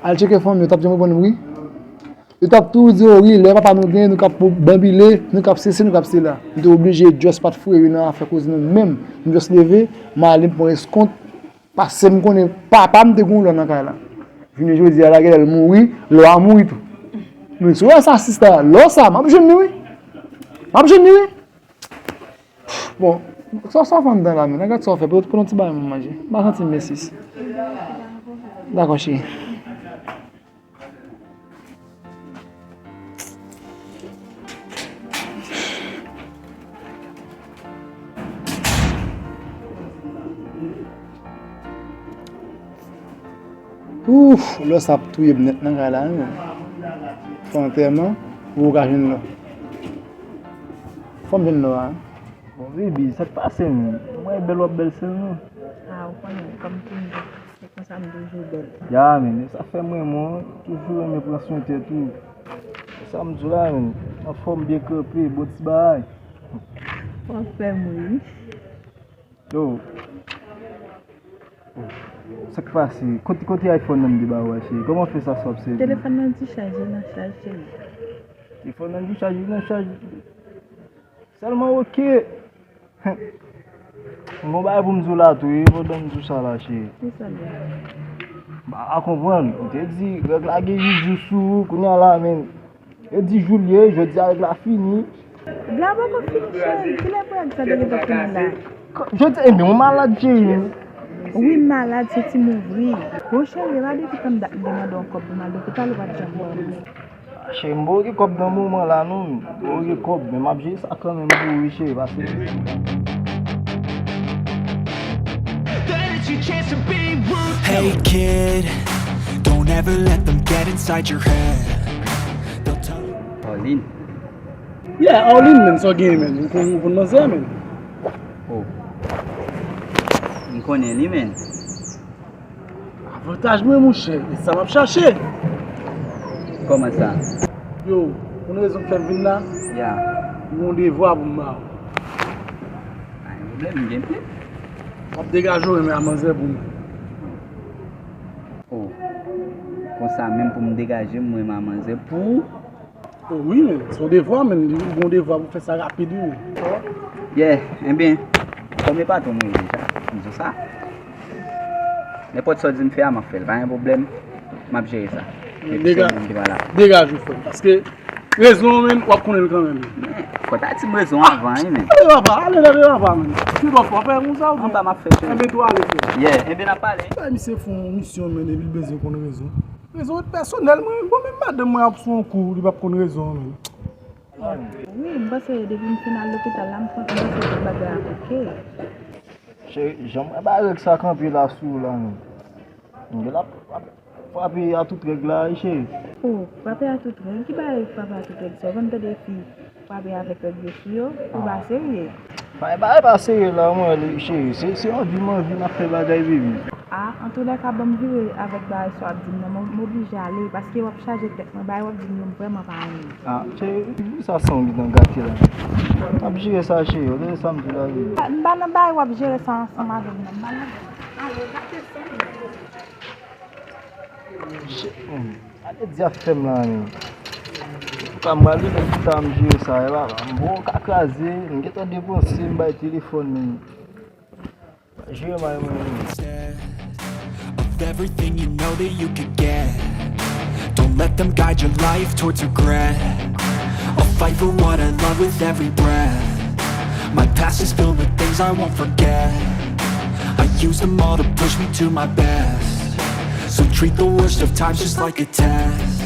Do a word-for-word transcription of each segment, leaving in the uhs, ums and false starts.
Al tcheke fanmi yo, t ap janm reponn m wi. Yo t ap toujou di yo wi, lè papa nou gen, nou k ap banbile, nou k ap sesi, nou k ap sela. M te oblije just pa t fouye yo nan afè koze nou menm. M just leve, m ale, m pran eskont, paske m konnen papa m te gen yon lò nan kay la. Jounen jodi a la, genlè l mouri, lò a mouri tou. Men si w wè sa, sista, lò sa, m ap jwenn li wi. M ap jwenn li wi. Bon, sa, sa w fè anndan la menm? Gad sa w fè, pou, pou yon ti bagay mwen manje. M pa santi m byen sis. Dakò, cheri. Ouf, lò sa ap touye m nèt nan kay la, wi. Fè antèman, pou w ka jwenn lò. Fò m jwenn lò a, wi. Bon, baby, sa k pase, menm? Mwen bèl, w ap bèl sèlman. A, ou konnen, kòm tou m di, se konsa m toujou bèl. Ya, men, sa fè mwen, mwen, toujou renmen pran swen tèt ou. Sa m di w la, menm, anfòm, byen kanpe, bon ti bagay. W ap fè m ri. Yo. Sa k pase? Kote, kote iPhone nan m te ba ou a, cheri? Kòman w fè sa san w ap sèvi? Telefòn nan dichaj, li nan chaj, cheri. Telefòn nan dichaj, li nan chaj. Sèlman, oke. M gon bagay pou m di w la tou, wi, pandan m di w sa la, cheri. Ki sa l ye? M pa ka konprann. M te di, règ la gen uit jou sou ou, kounye a la, men. Yo di jou l ye, jodi a règ la fini. Règ la poko fini, cheri. Kilè pou règ sa te gentan fini la? K-, jodi, ebyen, ou malad, cheri. Wi, m malad, se ti m ouvri. Bon, cheri, e pa depi tann dat m te mande w kòb pou m al lopital, ou pa t janm ban m li. Cheri, m poko gen kòb nan moman la, non. M poko gen kòb, men m ap jere sa kanmenm pou ou, wi, cheri, pase. Hey kid, don't ever let them get inside your head. They'll tell you Arlene. Yeah, Arlene, men, sa w genyen, men? Ou konn, ou konn manzè, men? Oh. M konnen li, men. Avantaj mwen, monchè, e sa m ap chache. Kòman sa? Yo, ou konn rezon k fè m vin la? Ya. M gen yon devwa pou m ba ou. Pa gen pwoblèm, m gen plis. W ap degaje w menm a manzè pou mwen. Oh. Konsa menm pou m degaje m, mwen menm a manzè pou ou? Oh, wi, men. Se yon devwa, men. Ou gen yon devwa pou fè sa rapid, wi, men. Yeah, enben, kòm e patwon mwen ye deja, m di w sa. Nenpòt sa w di m fè a, m ap fè l. Pa gen pwoblèm. M ap jere sa. Degaje w, frè m. Paske rezon an, men, w ap konnen l kanmenm. Men, fò w ta di m rezon an avan, wi, men. Ale, papa, ale, leve, papa, men. Pi bò fò, fè konsa, ou anba m ap fè, cheri. Enben, tou ale, frè m. Yeah, enben, n ap pale. Bay misye fè yon misyon, men, epi l bezwen konn rezon. Rezon pèsonèl, mwen, bon, menm madanm mwen ap sou yon kou, li p ap konn rezon an, menm. Wi, m panse depi m fin al lopital la, m panse tout bagay ap oke. Cheri, jan mwen bay règ sa kanpe la sou ou la, menm. M gen la frape a tout règ la, wi, cheri. Oh, frape a tout règ? Ki bagay frape a tout règ sa? Ou konn tande fi frape avèk règ yo sou yo? Ou pa serye? Bay bagay pa serye la, mwen, cheri. Se, se anvi m anvi m ap fè bagay, baby. A, antoulèka, ban m vire avèk bagay sa w ap di m nan. M, m oblije ale, paske w ap chaje tèt mwen. Bagay w ap di m yo, m vrèman pa renmen. A, cheri, sa san w gentan gate la. M ap jere sa, cheri. Ou tande sa m di w la, baby? M pa nan bagay w ap jere sa ansanm avè m nan. M pa nan. Ale, gate san m. Gade di ap fè m la, men. Antouka, m prale nan pita, m jere sa, e pa, m bon ka kraze, m gentan depanse, m bay telefòn, men. Jere may mwen, men. Of everything you know that you could get. Don't let them guide your life towards regret. I'll fight for what I love with every breath. My past is filled with things I won't forget. I use them all to push me to my best. So treat the worst of times just like a test.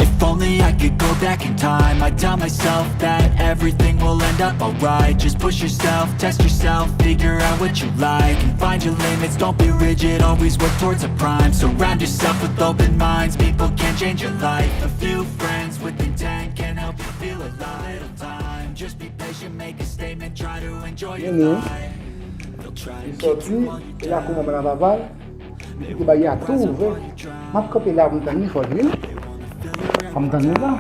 If only I could go back in time, I'd tell myself that everything will end up alright. Just push yourself, test yourself, figure out what you like, and find your limits. Don't be rigid, always work towards a prime. Surround yourself with open minds, people can change your life. A few friends with intent can help you feel alive. Little time, just be patient, make a statement, try to enjoy your life. They'll try to keep you on your time. Li sòti, e la kouman manman papa l, li kite bagay a tou ouvè. M ap kanpe la pou m tann li, fò l vini. Fò m tann li la.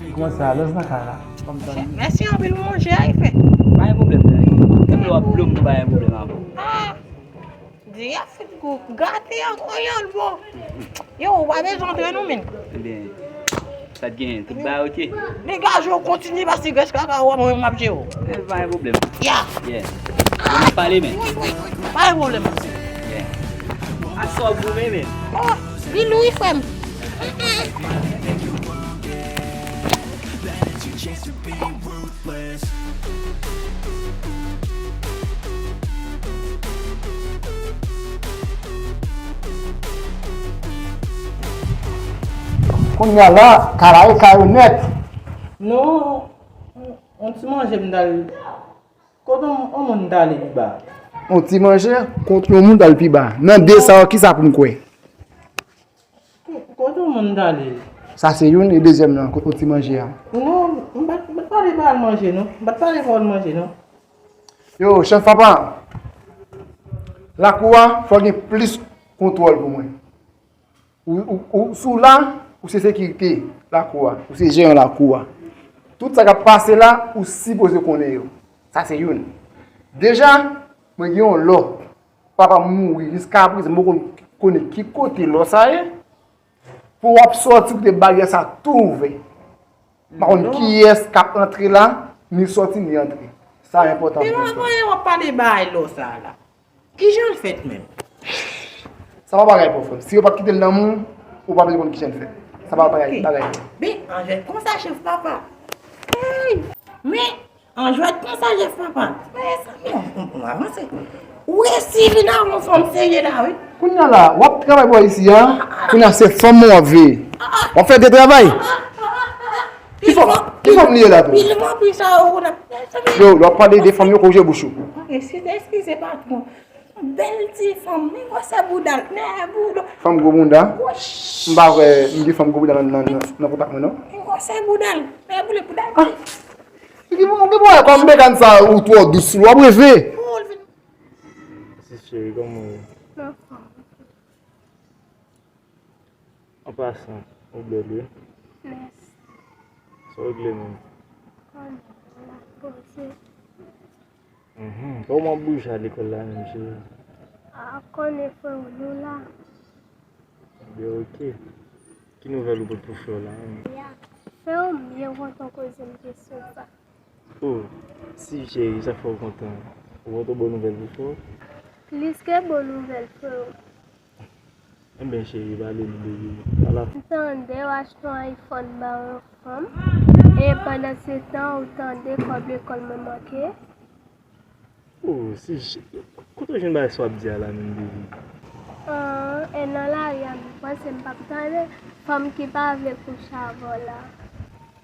Li kòmanse alèz nan kay la. Fò m tann li. Mèsi anpil pou manje a, Ife. Pa gen pwoblèm, Dani. Menm lè w ap blo m tou, pa gen pwoblèm avè w. Di, y ap fè gate an konnyòl, bro. Yo, ou pa bezwen antre non, men. Ebyen, sa t genyen, tout bagay oke? Degaje w, kontinye pase grès kaka w, mwen, m ap jere w. Eh, pa gen pwoblèm. Ya. Yeah. N ap pale, men. Wi, wi, wi. Pa gen pwoblèm. Yeah. A sa w goumen, men. Oh, li lou, wi, frè m. Kounye a la, kara e kare nèt. Non, yon ti manje m t al. Kote yon, yon moun t ale pi ba? Yon ti manje kont yon moun t al pi ba. Nan de sa yo, kisa pou m kwè? Kote yon moun t ale? Sa se youn, e dezyèm nan, kote yon ti manje a? Non, m pa t, m pa t pale pa al manje, non. M pa t pale pa al manje, non. Yo, chèf papa, lakou a, fò gen plis kontwòl pou mwen. Ou, ou, ou, si w la, ou se sekirite lakou a, ou se jeran lakou a. Tout sa k ap pase la, ou sipoze konnen yo. Sa se youn. Deja, mwen gen yon lò. Papa m mouri, jiska prezan, m poko konnen ki kote lò sa ye. Pou w ap sòti, kote baryè sa tou ouvè. M pa konn kiyès k ap antre la, ni sòti, ni antre. Sa enpòtan pou mwen. Depi w ap pale bagay lò sa la. Kijan l fèt menm? Sa pa bagay pou w fè. Si yo pa t kite l nan men w, ou pa bezwen konn kijan l fèt. Sa pa bagay, bagay. Men, an jwèt konsa, chèf papa. Hey! Men, an jwèt konsa, chèf papa. Men, sa, men, on, on, on avanse. Ou resi vin avè yon fanm serye la, wi. Kounye a la, w ap travay bò isi a. Kounye a, se fanm mwen w ap veye. W ap fè de travay. Ki fanm, ki fanm li ye la tou? Pil fanm, pil sa, ou konn ap. Yo, lè w ap pale de fanm yo, kouje bouch ou. Ok, si, eskize, patwon. Bèl ti fanm, men gwosè bouda l, men bouda. Fanm gwo bounda? Woch! M pa kwè m gen fanm gwo bounda nan, nan, nan, nan kontak mwen, non. Men gwosè bouda l, men boule bouda l. Ah! Ou gen, ou gen pwoblèm kòm Megan sa, ou twò dous, w ap reve. Oh, l vin. Sis cheri, kòman w ye? Anfòm. An pasan, ou bèl wi. Mèsi. Sa w regle menm? Kòman w la poze? Mhm. Kòman w ap bouje al lekòl la menm, cheri? A, konnen frè w nou la. Ebyen, oke. Ki nouvèl ou pote pou frè w la menm? Ya. Frè w, m byen kontan koze m te sou sa. Oh, si cheri, sa fè w kontan. Ou pote bon nouvèl pou frè w? Plis ke bon nouvèl, frè w. Enben, cheri, pale m, baby. Pale. M tande w achte yon iPhone ba yon fanm. E pandan se tan, ou tande kòb lekòl mwen manke. Oh, si ch-, kote w jwenn bagay sa w ap di a la menm, baby? Ah, e nan lari a, m panse m p ap tande fanm ki pa vle kouche avè w la.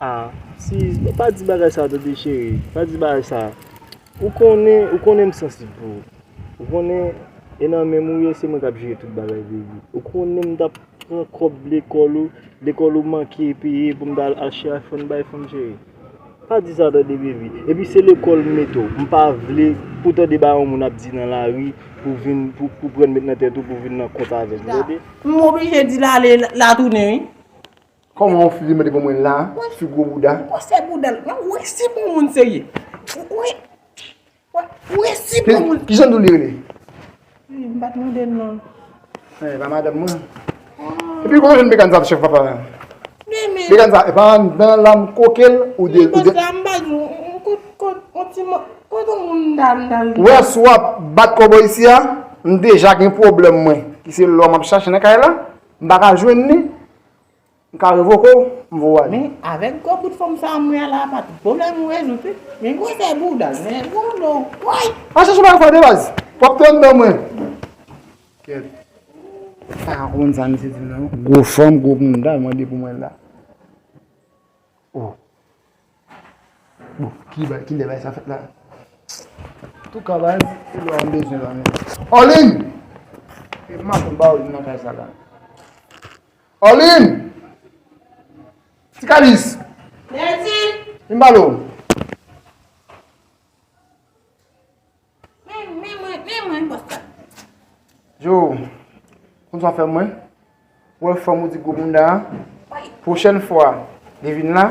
Ah, si, pa di bagay sa, tande, cheri. Pa di bagay sa. Ou konnen, ou konnen m sansib pou ou. Ou konnen, e nan men m ou ye, se mwen k ap jere tout bagay, baby. Ou konnen m t ap pran kòb lekòl ou, lekòl ou manke peye pou m ta al achte iPhone bay fanm, cheri. Pa di sa, tande, baby. Epi se lekòl m mete w. M pa vle pou tande bagay yon moun ap di nan lari pou vin, pou, pou pran met nan tèt ou, pou vin nan kont avè m, tande? M oblije di l ale, l a tounen, wi. Kòman yon fi vin mande pou mwen la, fi gwo bouda? Gwosè bouda l. Mwen wè si pou moun serye. Wi. Wi, si pou moun. Ki jan nou li rele? Wi, m pa t mande l non. Eh, pa madanm mwen. Epi kote w jwenn Megan sa, chèf papa? Megan sa, e pa anndan la m koke l, ou de, ou de. Kot, kot, kot, yon ti mo-, kot yon moun dal, dal. Wè, si w ap bat kòb isi a, m deja gen pwoblèm mwen. Ki se lò m ap chache nan kay la, m pa ka jwenn li. M ka revoke w, m voye w ale. Men, avèk gwo bout fanm sa a mwen la, pa tout pwoblèm ou rezoud, wi. Men gwosè bouda l, men gwo do, woy! Al chèche bagay sa de baz. W ap tann nan mwen. Kèt. Pa ka konn sa misye di non. Gwo fanm, gwo bounda, mande pou mwen la. Oh. Bon, ki ba-, kilè bagay sa fèt la? Antouka, baz, se lè m bezwen la, men. Orlin! E m ap ba Orlin nan kay sa la. Orlin! Ti Kalis! Lèdi! Vin pale w. Men, men mwen, men mwen, bòs la. Joe, konn sa w fè mwen? Ou wè fanm ou di gwo bounda a? Wi. Pwochèn fwa li vin la,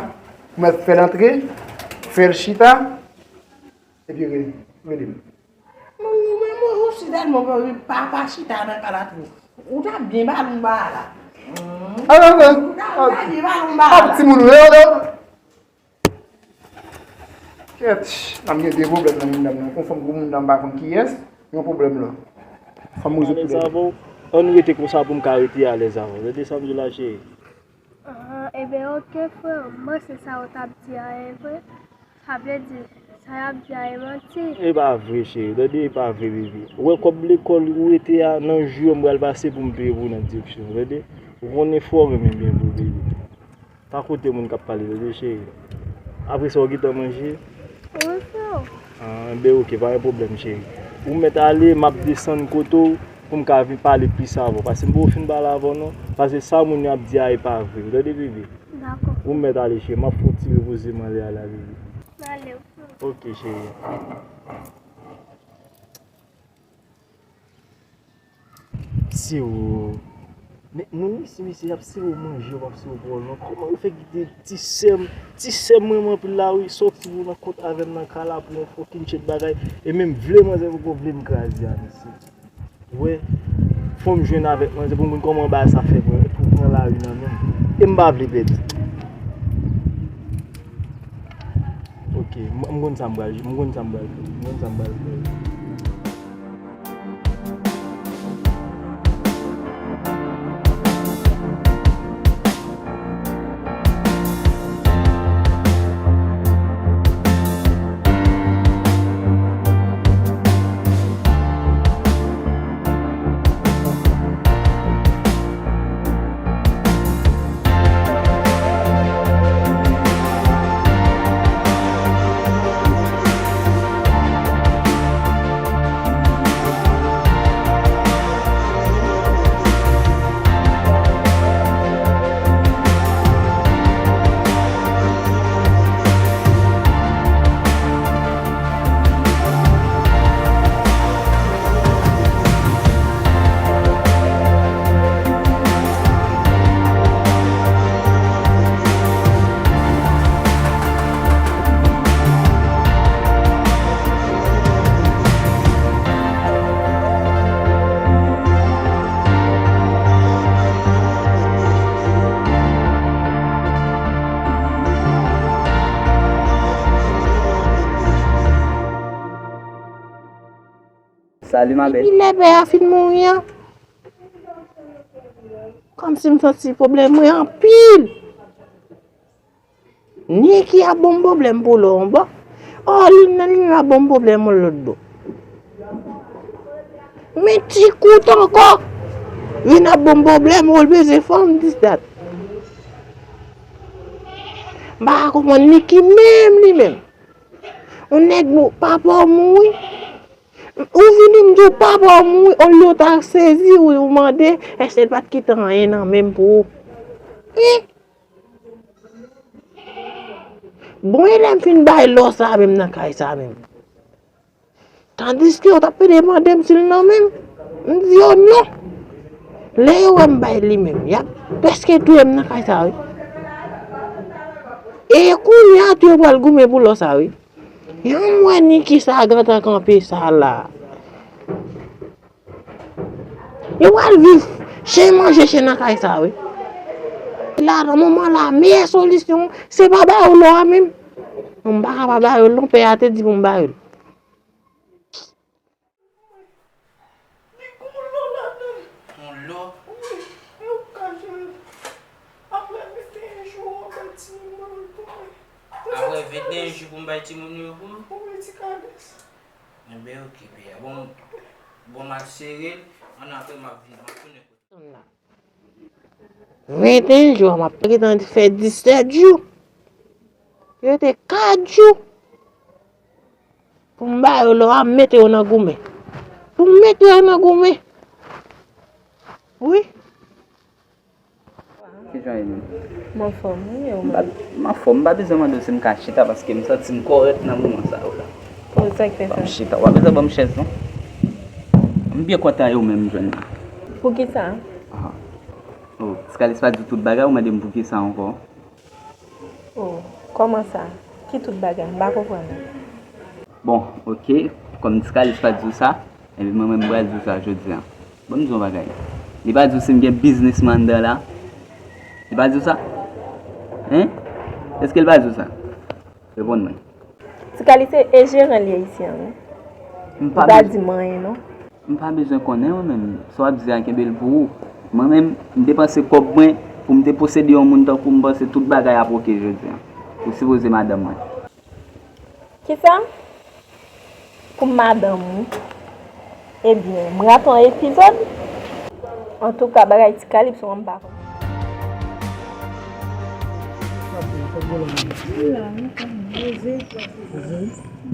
ou mèt fè l antre, fè l chita, epi rele, rele m. Mwen, mwen, mwen, mwen, Sitèlman, pa, pa chita nan kalatrou. Ou ta byen ba l yon ba la. Ou ta, ou ta byen ba l yon ba la. Ap timoun ou yo, yo. Kèt, m ap gen de pwoblèm nan moun nan, nan. Yon fanm gwo moun nan, m pa konn kiyès, yon pwoblèm la. Fanm rezoud pwoblèm. Alèz avè w. Ann rete konsa pou m ka rete alèz avè w. Tande sa m di w la, cheri? Ah, ebyen, oke, frè, m panse sa w t ap di a e vre. Sa vle di, sa y ap di a e manti. E pa vre, cheri. Tande, e pa vre, bebe. Ou wè kòb lekòl ou rete a, nan jou yo, m pral pase pou m peye pou w nan direksyon. Tande, ou konnen frè w renmen byen pou w, bebe. Pa koute moun k ap pale, tande, cheri. Apre sa, w gentan manje? Wi, frè. Ah, enben, oke, pa gen pwoblèm, cheri. Ou mèt ale, m ap desann kote w pou m ka vin pale plis avè w. Paske m poko fin pale avè w, non. Paske sa moun yo ap di a, e pa vre. Ou tande, bebe? Dakò. Ou mèt ale, cheri. M ap fè yon ti repoze m anlè a la, bebe. Ale, frè. Oke, cheri. Siro. Men, moun isi, mesye, y ap siro manje, yo p ap siro pwòl, non. Kòman yo fè kite ti sè m, ti sè m renmen anpil la, wi, sòti pou nan kont avè m nan kay la pou yon fokin tchèt bagay, e menm vle manzè poko vle m kraze a, mesye. Wè, fò m jwenn avèk manzè pou m konn kòman bagay sa fè pran, pou pran lari nan men m. E m pa vle pèdi. Oke, m, m konn sa m pral, m konn sa m pral fè, m konn sa m pral fè. Salut, ma belle. Depi lè pè a fin mouri an, kòmsi m santi pwoblèm mwen anpil. Niki ap ban m pwoblèm pou lò yon bò. Orline nan li menm ap ban m pwoblèm yon lòt bò. Men ti kout ankò vin ap ban m pwoblèm, ou bezwen fanm, dis dat. M pa ka konprann Niki menm, li menm. Yon nèg nou, papa w mouri. Ou vini m di w papa w mouri, olye w ta sezi, ou, ou mande, èske l pa t kite anyen nan men m pou ou? Hi! Bon, e lè m fin bay lò sa menm nan kay sa menm. Tandiske yo t ap pede mande m si l nan men m. M di yo non. Lè yo wè m bay li menm, y ap prèske touye m nan kay sa, wi. E kounye a tou yo pral goumen pou lò sa, wi. Jan m wè Niki sa gentan kanpe sa la. Yo pral viv chen manje chen nan kay sa, wi. La, nan moman la, meyè solisyon, se pa ba yo lò a menm. Non, m pa ka pa ba yo l non, pè a te di pou m ba yo l. Li gon lò ladan l. Yon lò? Wi, e ou ka jere l. Apre venteyen jou, w ap bay timoun nan, l tounen. Apre venteyen jou pou m bay timoun yo pou m? Wi, ti kadès. Enben, oke, pè a. Bon, bon, m ap sere l. Ann apre, m ap vin, m ap tounen kote. Venteyen jou, m ap gentan fè disèt jou. Rete kat jou. Pou m ba yo lò a, m mete yo nan goumen. Pou m mete yo nan goumen. Wi. Ki jan w ye menm? M anfòm, wi, e ou menm? M pa, m anfòm, m pa bezwen mande w si m ka chita paske m santi m kòrèk nan moman sa yo la. Poze sa k fè sa. Ban m chita. W pa bezwen ban m chèz non. M byen kontan e ou menm m jwenn la. Poukisa? Ah. Oh, Tikalès pa di w tout bagay, ou mande m poukisa ankò? Oh, kòman sa? Ki tout bagay? M pa konprann ou. Bon, oke, kòm Tikalès pa di w sa, Epi mwen menm m pral di w sa jodi a. Ban m di w yon bagay. Li pa di w si m gen biznis mwen anndan la? Li pa di w sa? Hein? Èske l pa di w sa? Reponn mwen. Ti Kalis, e jeran li ye isi an, wi. M pa Li pa di m anyen, non. M pa bezwen konnen mwen menm. Sa w ap di a, kenbe l pou ou. Mwen menm, m depanse kòb mwen pou m te posede yon moun tankou w, m panse tout bagay ap oke jodi a. Ou sipoze madanm mwen. Kisa? Pou madanm ou? Ebyen, m rate yon epizòd. Antouka, bagay Ti Kalipso an, m pa konn.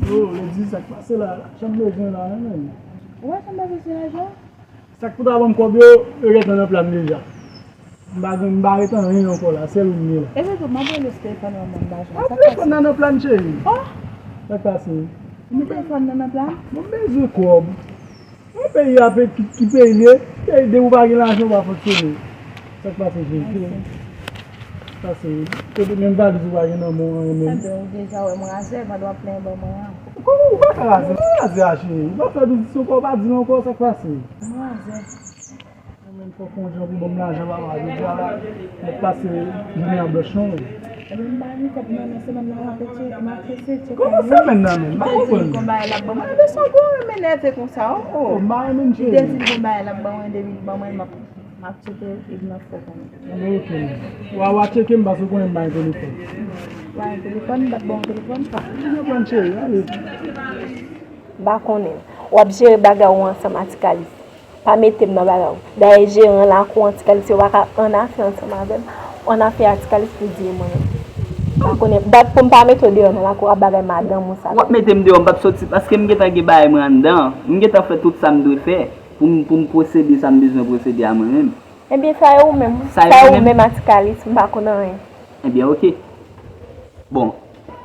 Yo, Lady, sa k pase la? Jan m bezwen la, menm. Ou wè jan m pa bezwen lajan? Sa k pou ta ban m kòb yo, yo gentan nan plan deja. M pa gen, m pa ret anyen ankò la, sèl ou m ye la. Epi tou, m ap rele sou telefòn nan, m pa jwenn. Sa k pase? Telefòn nan nan plan, cheri. Oh! Sa k pase? Telefòn nan nan plan? Bon, m bezwen kòb. Bon, peyi a, pe-, ki, ki peyi l ye? Peyi, depi w pa gen lajan, w pa fonksyone. Sa k pase, cheri? Sa k pase? Kote menm valiz ou pa gen nan men w, anyen menm? Enben, ou deja wè m razè, pandan w ap plenyen ban mwen an. Kòman ou pa ka razè? Ou pa razè a, cheri. Ou pa fè biznis ankò, ou pa di m ankò sa k pase. M razè. Mwen menm fòk yon jan pou ban m lajan papa, jodi a la, m ap pase jounen an blanch non. Ebyen, m pa gen kòb nan men semèn nan, m ap tcheke, m ap tcheke. Kòman semèn nan menm? M pa konprann. Li di li gon bagay l ap ban mwen. Ebyen, sa w ap fè w menm enève konsa, o, o. O, m pa renmen l, cheri. Li te di li gon bagay l ap ban mwen, depi l ban mwen, m ap, m ap tcheke, epi m ap fè w konnen. Ebyen, oke. W a, w a tcheke m, paske w konnen m pa gen telefòn. W a gen telefòn, m t ap ba w telefòn. Ah, m gen plan, cheri, ale. M pa konnen. W ap jere bagay ou ansanm a Ti Kalis. Pa mete m nan bagay ou. Dayè, jeran lakou an, Ti Kalis, yo pa ka annafè ansanm avè m. Annafè a Ti Kalis pou di e mwen menm. M pa konnen. Dat pou m pa mete w deyò nan lakou a, bagay madanm ou sa. W ap mete m deyò, m p ap soti, paske m gentan gen bagay mwen anndan. M gentan fè tout sa m dwe fè pou m, pou m pwosede sa m bezwen pwosede a mwen menm. Ebyen, sa e ou menm. Sa e ou menm a Ti Kalis, m pa konn anyen. Ebyen, oke. Bon,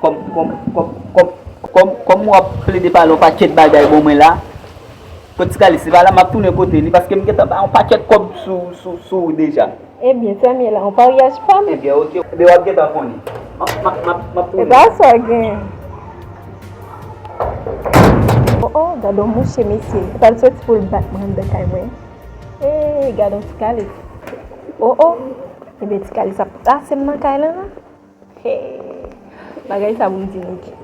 kòm, kòm, kòm, kòm, kòm, kòm w ap plede pale yon pakèt bagay bon mwen la, kot Ti Kalis, se pa la m ap tounen kote li, paske m gentan bay yon pakèt kòb sou, sou, sou ou deja. Ebyen, fèm ye la, yon paryaj pa m. Ebyen, oke. Ebyen, w ap gentan konnen. M ap, m ap, m ap, m ap tounen. E pa sa w gen. O, o, gad yon mouche, mesye. Li pral soti pou l bat mwen anndan kay mwen. E, gad yon Ti Kalis. O, o. Ebyen, Ti Kalis ap plase m nan kay la, la. Hey, bagay sa pou m di Niki.